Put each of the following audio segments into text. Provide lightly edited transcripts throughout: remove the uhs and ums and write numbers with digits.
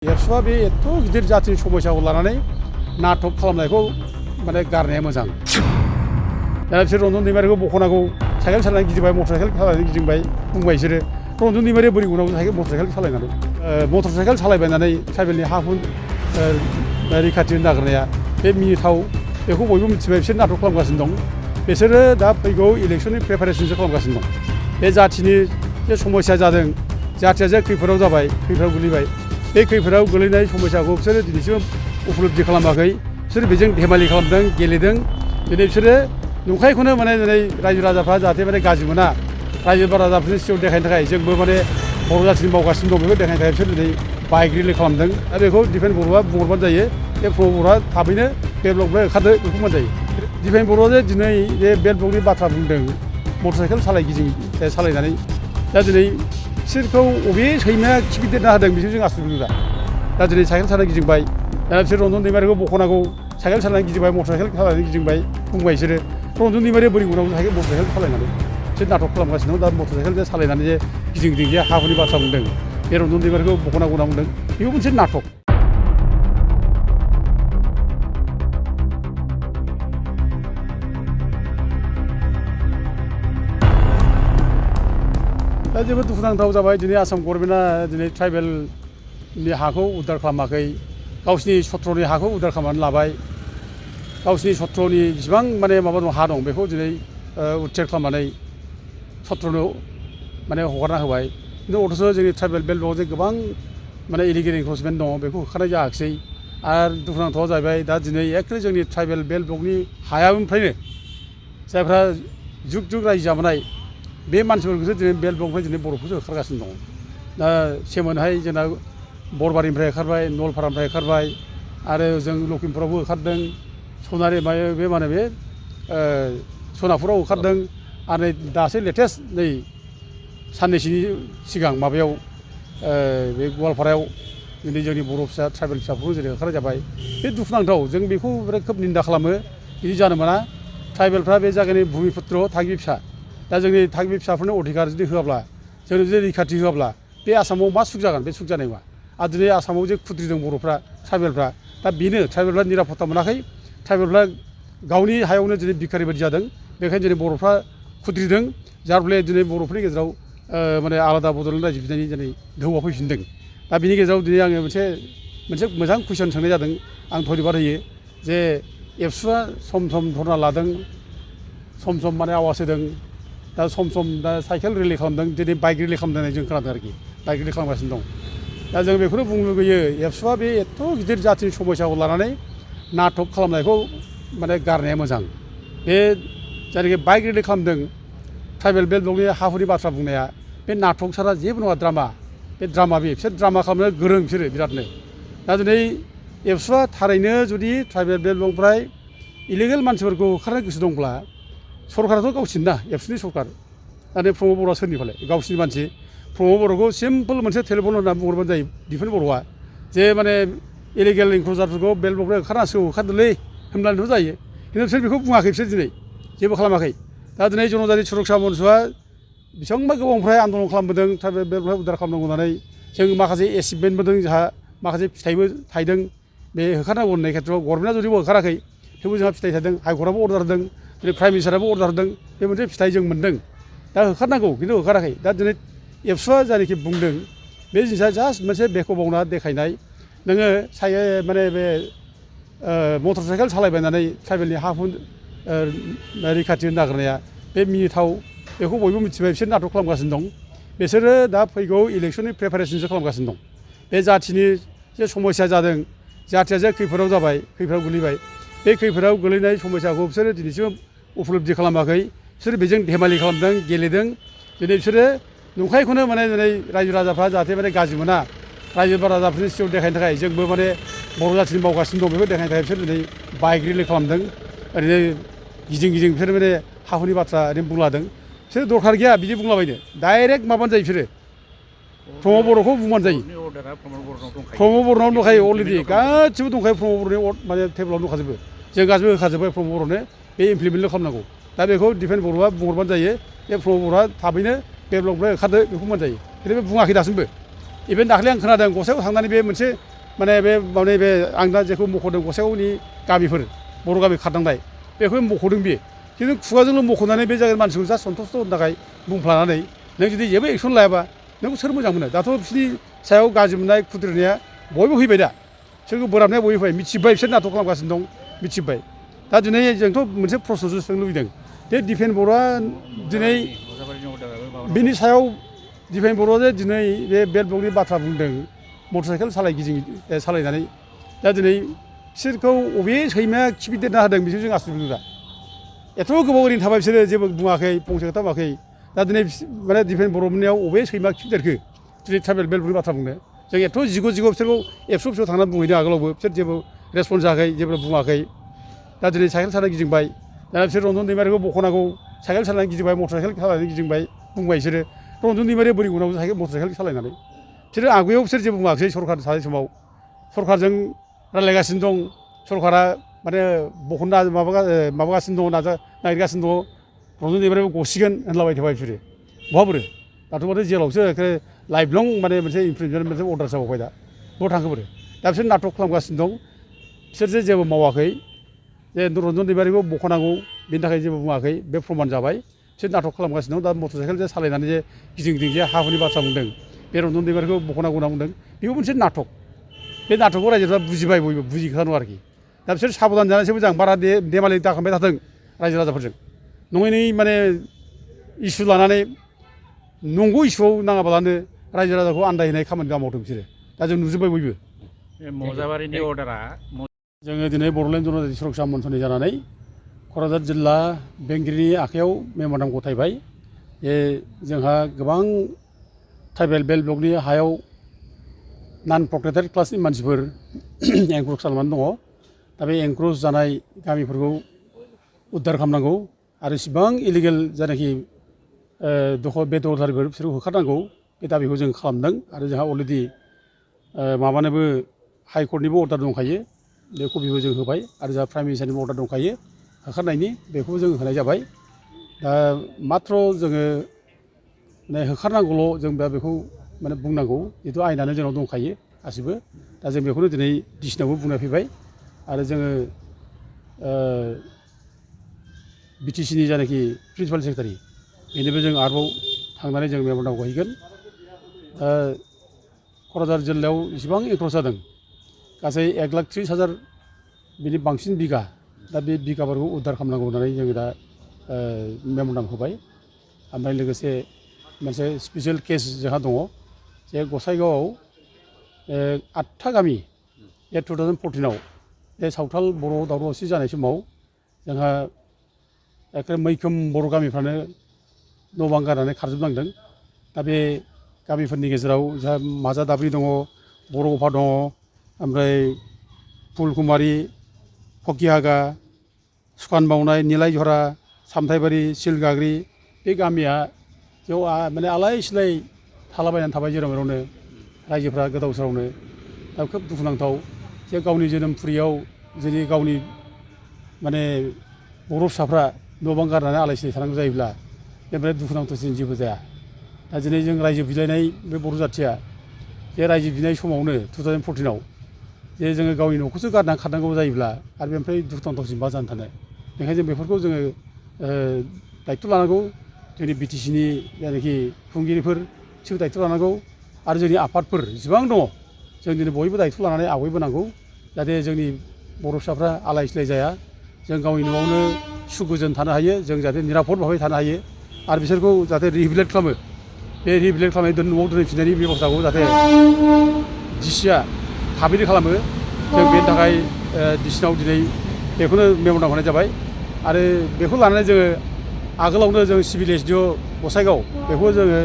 एबसुआ बे एथ' गिदिर जाथिनि समस्याखौ लानानै नाटक खालामनायखौ माने गारनाया मोजां। दा बिसोर रन्जन दैमारिखौ बख'नांगौ, साइकेल सालायनानै गिदिंबाय, मटर साइकेल सालायनानै गिदिंबाय बुंबाय बिसोरो। रन्जन दैमारिया बोरै बुंनांगौ मटर साइकेल सालायनानै। मटर साइकेल सालायबायनानै ट्राइबेलनि हा हु रैखाथि होनो नागिरनाया बे मिनिथाव, बेखौ बयबो मिथिबाय। बिसोर नाटक खालामगासिनो दं। बिसोरो दा फैगौ इलेक्सननि प्रिपारेसनसो खालामगासिनो दं। बे जाथिनि जे समस्या जादों, जाथिया जे खैफोदाव जाबाय, खैफोदाव गोलैबाय, बे खैफोदाव गोलैनाय समस्याखौ बिसोरो दिनैसिम उपलब्धि खालामाखै। बिसोर बेजों धेमालि खालामदों, गेलेदों। दिनै बिसोरो नंखायखौनो माने दिनै रायजो राजाफ्रा जाहाथे माने गाज्रि मोना, रायजो राजाफोरनि सिगाङाव देखायनो थाखाय जोंबो माने बर' जाथिनि मावगासिनो दं, बेखौ देखायनो थाखाय बिसोर दिनै बाइक रिलि खालामदों। दा बेखौ दिफेन बर'आ बुंहरबानो जायो जे प्रमद बर'आ थाबैनो बे ब्लकनिफ्राय ओंखारदो, बेखौ बुंबानो जायो। दिफेन बर'आ जे दिनै बे ब्लकनि बाथ्रा बुंदों, मटर साइकेल सालायनानै, दा दिनै बिसोरखौ बबे सैमाया खिफिदेरना होदों बेखौ जों आसुर मोनला। दा दिनै साइकेल सालायनानै गिदिंबाय, दा बिसोर रन्जन दैमारिखौ बख'नांगौ, साइकेल सालायनानै गिदिंबाय, मटर साइकेल सालायनानै गिदिंबाय बुंबाय बिसोरो। रन्जन दैमारिया बोरै बुंनांगौ मटर साइकेल सालायनानै। बिसोर नाटक खालामगासिनो दं। दा मटर साइकेल सालायनानै जे गिदिं जे हा हुनि बाथ्रा बुंदों, बे रन्जन दैमारिखौ बख'नांगौ होनना बुंदों, बेबो मोनसे नाटक। दा जोबोद दुखुनांथाव जाबाय। दिनै आसाम गभर्नमेन्टआ दिनै ट्राइबेलनि हाखौ उद्धार खालामाखै, गावसिनि सत्रनि हाखौ उद्धार खालामनानै लाबाय। गावसिनि सत्रनि जेसेबां माने माबा दं, हा दं, बेखौ दिनै उच्चेर खालामनानै सत्रनो माने हगारना होबाय। खिन्थु अथ'स' जोंनि ट्राइबेल बेल्टआव जे गोबां माने इलिगेल इनक्रोचमेन्ट दङ, बेखौ होखारनाय जायाखिसै। आरो दुखुनांथावआ जाहैबाय दा दिनै एक्चुवेलि जोंनि ट्राइबेल बेल्ट ब्लकनि हायानिफ्रायनो जायफ्रा जुग जुग रायजो जाबोनाय, बे मानसिफोरखौसो दिनै बेल्ट ब्लकनिफ्राय दिनै बर'फोरसो होखारगासिनो दङ। दा सेमोनहाय जोंना बरबारिनिफ्राय होखारबाय, नलपारानिफ्राय होखारबाय, आरो जों लखिमपुरावबो होखारदों, सनारि बे मा होनो बे सनापुराव होखारदों, आरो नै दासो लेटेस्ट नै साननैसोनि सिगां माबायाव बे गवालपारायाव दिनै जोंनि बर' फिसा ट्राइबेल फिसाफोरखौ जेरै होखारनाय जाबाय। बे दुखुनांथाव, जों बेखौ बिराद खोब निन्दा खालामो। बिदि जानो मोना। ट्राइबेलफ्रा बे जायगानि भुमिपुत्र थागिबि फिसा। दा जोंनि थागिबि फिसाफोरनो अधिकार जुदि होआब्ला, जोंनो जुदि रैखाथि होआब्ला, बे आसामाव मा सुख जागोन? बे सुख जानाय नङा। आरो दिनै आसामाव जे खुद्रिदों बर'फ्रा, ट्राइबेलफ्रा, दा बेनो ट्राइबेलफ्रा निरापत्ता मोनाखै। ट्राइबेलफ्रा गावनि हायावनो दिनै भिखारि बायदि जादों। बेखायनो दिनै बर'फ्रा खुद्रिदों, जार फले दिनै बर'फोरनि गेजेराव माने आलादा बड'लेण्ड रायजो बिनायनि दिनै दोहौआ फैफिनदों। दा बिनि गेजेराव दिनै आङो मोनसे मोजां कुइसन सोंनाय जादों। आं धन्यबाद होयो जे एबसुआ सम सम धरना लादों, सम सम माने आवाज होदों, दा सम सम दा साइकेल रिलि खालामदों, दिनै बाइक रिलि खालामदों होननाय जों खोनादों आरोखि। बाइक रिलि खालामगासिनो दं। दा जों बेखौनो बुंनो लुगैयो, एबसुआ बे एथ' गिदिर जाथिनि समस्याखौ लानानै नाटक खालामनायखौ माने गारनाया मोजां। बे जायनाखि बाइक रिलि खालामदों, ट्राइबेल बेल्ट ब्लकनि हा हुनि बाथ्रा बुंनाया, बे नाटक सारा जेबो नङा, ड्रामा। बे ड्रामा, बिसोर ड्रामा खालामनो गोरों, बिसोरो बिरादनो। दा दिनै एबसुआ थारैनो जुदि ट्राइबेल बेल्ट ब्लकनिफ्राय इलिगेल मानसिफोरखौ होखारनो गोसो दंब्ला, सरकाराथ' गावसिनि ना, एबसुनि सरकार। दा नै प्रमद बर'आ सोरनि फालाय? गावसिनि मानसि। प्रमद बर'खौ सिम्पोल मोनसे टेलिफन होननानै बुंहरबानो जायो दिफेन बर'आ, जे माने इलिगेल इनक्ल'जारफोरखौ बेल्ट ब्लकनिफ्राय होखारदोलै होनब्लानोथ' जायो। खिन्थु बिसोर बेखौ बुङाखै, बिसोर दिनै जेबो खालामाखै। दा दिनै जनजाति सुरक्षा मन्चआ बेसेबांबा गोबावनिफ्राय आन्दलन खालामबोदों, ट्राइबेल बेल्टनिफ्राय उद्धार खालामनांगौ होननानै। जों माखासे एचिभमेन्टबो दं जोंहा, माखासे फिथाइबो थायदों। बे होखारनांगौ होननाय खेथ्रआव गभर्नमेन्टआ जुदिबो होखाराखै, थेवबो जोंहा फिथाइ थायदों। हाइकर्टआबो अर्डार होदों, दिनै प्राइम मिनिस्टाराबो अर्डार होदों। बे मोनसे फिथाइ जों मोन्दों। दा होखारनांगौ, खिन्थु होखाराखै। दा दिनै एबसुआ जायनाखि बुंदों, बे जिनिसा जास्ट मोनसे बेखबावना देखायनाय। नोङो माने बे मटर साइकेल सालायबायनानै ट्राइबेलनि हा हु रैखाथि होनो नागिरनाया बे मिनिथाव, बेखौ बयबो मिथिबाय। बिसोर नाटक खालामगासिनो दं। बिसोरो दा फैगौ इलेक्सननि प्रिपारेसनसो खालामगासिनो दं। बे जाथिनि जे समस्या जादों, जाथिया जे खैफोदाव जाबाय, खैफोदाव गोलैबाय, बे खैफोदाव गोलैनाय समस्याखौ बिसोरो दिनैसिम उपलब्धि खालामाखै। बिसोर बेजों धेमालि खालामदों, गेलेदों। दिनै बिसोरो नंखायखौनो माने दिनै रायजो राजाफ्रा जाहाथे माने गाज्रि मोना, रायजो राजाफोरनि सिगाङाव देखायनो थाखाय जोंबो माने बर' जाथिनि मावगासिनो दं, बेखौ देखायनो थाखाय बिसोर दिनै बाइक रिलि खालामदों। ओरैनो गिदिं बिसोर माने हा हुनि बाथ्रा ओरैनो बुंलादों। बिसोर दरखार गैया बिदि बुंलाबायनो, डाइरेक्ट माबानो जायो बिसोरो। प्रमद बर'खौ बुंबानो जायो। प्रमद बर'नाव दंखायो अलरेडि, गासिबो दंखायो। प्रमद बर'नि माने टेबोलावनो दंखाजोबो। जों गासिबो होखाजोब्बाय प्रमद बर'नो, बे इमप्लिमेन्टल' खालामनांगौ। दा बेखौ दिफेन बर'आ बुंहरबानो जायो जे प्रमद बर'आ थाबैनो बे ब्लकनिफ्राय ओंखारदो, बेखौ बुंबानो जायो। खिन्थु बे बुङाखै दासिमबो। इभेन दाखालि आं खोनादों गसाइगाव थांनानै बे मोनसे माने बे आं दा जेखौ मख'दों गसाइगावनि गामिफोर बर' गामि खारनांनाय बेखौ मख'दों बियो खिन्थु खुगाजोंल' मख'नानै बे जायगानि मानसिखौ जा सन्थुस्ट' होनो थाखाय बुंफ्लानानै नों जुदि जेबो एक्सन लायाबा नोंखौ सोर मोजां मोनो दाथ' बिसोरनि सायाव गाज्रि मोननाय खुद्रिनाया बयबो फैबाय दा बिसोरखौ बोराबनाया बयबो फैबाय मिथिबाय बिसोर नाटक खालामगासिनो दं मिथिबाय दा दिनै जोंथ' मोनसे प्रश्नसो सोंनो लुबैदों बे दिपेन बर'आ दिनै बिनि सायाव दिपेन बर'आ जे दिनै बे बेल ब्लकनि बाथ्रा बुंदों मटर साइकेल सालायनानै दा दिनै बिसोरखौ अबे सैमाया खिफिदेरना होदों बिसोर जों आसरित मोनदों दा एथ' गोबाव ओरैनो थाबाय बिसोरो जेबो बुङाखै फंसे खोथा बुङाखै दा दिनै माने दिपेन बर'मोननियाव अबे सैमा खिफिदेरखो दिनै ट्राइबेल बेल ब्लकनि बाथ्रा बुंनो जों एथ' जिग' बिसोरखौ एबसु थांनानै बुंहैदों आगोलावबो बिसोर जेबो रेसपन्स जायाखै जेबो बुङाखै दा दिनै साइकेल सालायना गिदिंबाय दा बिसोर रन्जन दैमारिखौ बख'नांगौ साइकेल सालायनानै गिदिंबाय मटर साइकेल सालायनानै गिदिंबाय बुंबाय बिसोरो रन्जन दैमारिया बोरै बुंनांगौ मटर साइकेल सालायनानै बिसोरो आवगायाव बिसोर जेबो बुङाखै सरकार थानाय समाव सरकारजों रायज्लायगासिनो दं सरकारा माने बख'नो माबागासिनो दङ नागिरगासिनो दङ रन्जन दैमारियाबो गसिगोन होनलाबाय थाबाय बिसोरो बहा बोरो दाथ' माथो जेलावसो लाइफ लं माने मोनसे इमप्रिजनमेन्ट मोनसे अर्डार जाबावबाय दा बहा थांखो बोरो दा बिसोर नाटक खालामगासिनो दं बिसोर जे जेबो मावाखै जे रन्जन दैमारिखौ बख'नांगौ बेनि थाखाय जेबो बुङाखै बे प्रमान जाबाय बिसोर नाटक खालामगासिनो दं दा मटर साइकेल जे सालायनानै जे गिदिं जे हा हुनि बाथ्रा बुंदों बे रन्जन दैमारिखौ बख'नांगौ होनना बुंदों बेबो मोनसे नाटक बे नाटकखौ रायजोफ्रा बुजिबाय बयबो बुजिखानो आरोखि दा बिसोर साबधान जानायसो मोजां बारा देमालि दाखांबाय थाथों रायजो राजाफोरजों नङै माने इसु लानानै नंगौ इसुआव नाङाबालानो रायजो राजाखौ आन्दायहोनाय खामानि मावदों बिसोरो दा जों नुजोब्बाय बयबो मजाबारिनि अर्डारा जोङो दिनै बड'लेण्ड जनजाति सुरक्षा मन्चनि जानानै क'क्राझार जिल्ला बेंगिरिनि आखायाव मेम'रेन्डाम गथायबाय जे जोंहा गोबां ट्राइबेल बेल्ट ब्लकनि हायाव नन प्रटेक्टेड क्लासनि मानसिफोर एनक्रच खालामनानै दङ दा बे एनक्रच जानाय गामिफोरखौ उद्धार खालामनांगौ आरो इसिबां इलिगेल जायनाखि बेदरदारिफोर बिसोरखौ होखारनांगौ बे दाबिखौ जों खालामदों आरो जोंहा अलरेडि माबानोबो हाइकर्टनिबो अर्डार दंखायो बे कपिखौ जों होबाय आरो जोंहा प्राइम मिनिस्टारनिबो अर्डार दंखायो होखारनायनि बेखौबो जों होनाय जाबाय दा माथ्र' जोङो माने होखारनांगौल' जों दा बेखौ माने बुंनांगौ जिहेतु आयेनानो जोंनाव दंखायो गासिबो दा जों बेखौनो दिनै डिसिनावबो बुंना फैबाय आरो जोङो बिटिसिनि जायनाखि प्रिन्सिपाल सेक्रेटारि बेनिबो जों आरोबाव थांनानै जों मेम'रेन्डामखौ हैगोन क'क्राझार जिल्लायाव जेसेबां एनक्रच जादों गासै 1,30,000 बिनि बांसिन बिगा दा बे बिगाफोरखौ उद्धार खालामनांगौ होननानै जोङो दा मेम'रेन्डाम होबाय ओमफ्राय लोगोसे मोनसे स्पेसियेल केस जोंहा दङ जे गसाइगावआव 8था गामि बे 2014आव बे सावथाल बर' दावराव दावसि जानाय समाव जोंहा एखे मैखोम बर' गामिफ्रानो न' बां गारनानै खारजोबनांदों दा बे गामिफोरनि गेजेराव जोंहा माजा दाब्रि दङ बर'गफा दङ ओमफ्राय फुलकुमारि फकिहागा सुखान बावनाय निलायझरा सामथाइबारि सिलगाग्रि बे गामिया बेयाव माने आलाय सिलाय थालाबायनानै थाबाय जेराव मेरावनो रायजोफ्रा गोदाव सोरावनो दा खोब दुखुनांथाव जे गावनि जोनोमफुरियाव जुदि गावनि माने बर' फिसाफ्रा न' बां गारनानै आलाय सिलाय थानांगौ जायोब्ला बेनिफ्राय दुखुनांथावसिन जेबो जाया दा दिनै जों रायजो बिलायनाय बे बर' जाथिया जे रायजो बिनाय समावनो 2014आव जे जोङो गावनि न'खौसो गारनानै खारनांगौ जायोब्ला आरो बेनिफ्राय दुखुनांथावसिन मा जानो थानो बेनिखायनो जों बेफोरखौ जोङो दायथ' लानांगौ जोंनि बिटिसिनि जायनाखि खुंगिरिफोर बिसोर दायथ' लानांगौ आरो जोंनि आफादफोर जेसेबां दङ जों दिनै बयबो दायथ' लानानै आवगायबोनांगौ जाहाथे जोंनि बर' फिसाफ्रा आलाय सिलाय जाया जों गावनि न'आवनो सुखुजोन थानो हायो जों जाहाथे निरापद भाबै थानो हायो आरो बिसोरखौ जाहाथे रिहेबिलिट खालामो बे रिहेबिलिट खालामनाय न'आव दोनफिननायनि बेब'स्थाखौ जाहाथे डिसिआ थाबैनो खालामो जों बेनि थाखाय डिसिनाव दिनै बेखौनो मेम'रेन्डाम होनाय जाबाय आरो बेखौ लानानै जोङो आगोलावनो जों सिभिल एसडिअ गसाइगाव बेखौ जोङो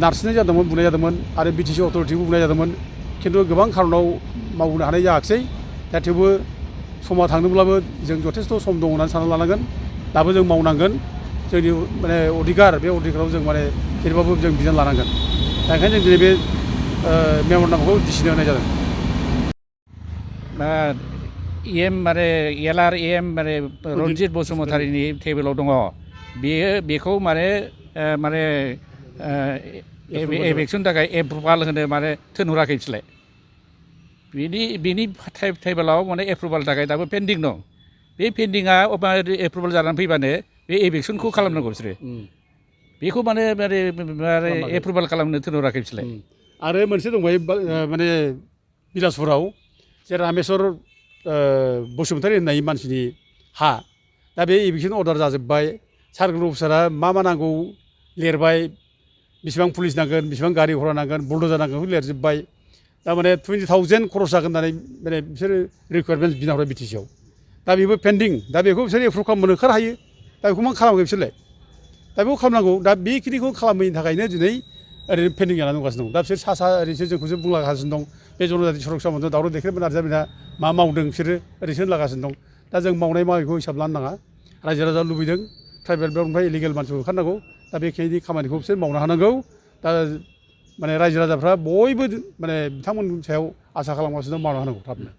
नारसिननाय जादोंमोन बुंनाय जादोंमोन आरो बिटिसि अथ'रिटिखौ बुंनाय जादोंमोन खिन्थु गोबां खारनाव मावनो हानाय जायाखिसै दा थेवबो समा थांदोंब्लाबो जों जथेस्थ' सम दं होननानै सानना लानांगोन दाबो जों मावनांगोन जोंनि माने अधिकार बे अधिकाराव जों माने जेरैबाबो जों बिबान लानांगोन दा ओंखायनो जों दिनै बे मेम'रेन्डामखौ डिसिनो होनाय जादों माने LRM माने रन्जित बसुमतारीनि टेबोलाव दङ बेखौ माने एभेक्सननि थाखाय एप्रुभाल होनो माने थिनहराखै बिसोरलाय बिनि ट्राइबेलाव माने एप्रुभाल थाखाय दाबो पेन्डिं दं बे पेन्डिङा एप्रुभाल जानानै फैबानो बे एभिक्सनखौ खालामनांगौ बिसोरो बेखौ माने एप्रुभाल खालामनो थिनहराखै बिसोरलाय आरो मोनसे दंबाय माने बिलासपुराव जे रामेश्वर बसुमतारी होननाय मानसिनि हा दा बे एभिक्सन अर्डार जाजोब्बाय सार्कोल अफिसारा मा नांगौ लिरबाय बेसेबां पुलिस नांगोन बेसेबां गारि घरा नांगोन बुलड'जार नांगोन लिरजोब्बाय थारमाने 20,000 खरस जागोन होननानै माने बिसोरो रिकुवारमेन्ट बिना हरबाय बिटिसिआव दा बेबो पेन्डिं दा बेखौ बिसोर एप्रुभ खालामनो ओंखारहायो दा बेखौ मा खालामाखै बिसोरलाय दा बेखौ खालामनांगौ दा बेखिनिखौ खालामैनि थाखायनो दिनै ओरैनो पेन्डिं जानानै दंगासिनो दं दा बिसोर सा ओरैसो जोंखौसो बुंलागासिनो दं बे जनजाति सुरक्षा मन्थ्रिया दावराव देख्रेबनो नाजाबिना मा मावदों बिसोरो ओरैसो होनलागासिनो दं दा जों मावनाय मावैखौ हिसाब लानो नाङा रायजो राजा लुबैदों ट्राइबेल बेल्टनिफ्राय इलिगेल मानसिखौ ओंखारनांगौ दा बेखिनि खामानिखौ बिसोर मावनो हानांगौ दा माने रायजो राजाफ्रा बयबो माने बिथांमोननि सायाव आसा खालामगासिनो दं मावनो हानांगौ थाबनो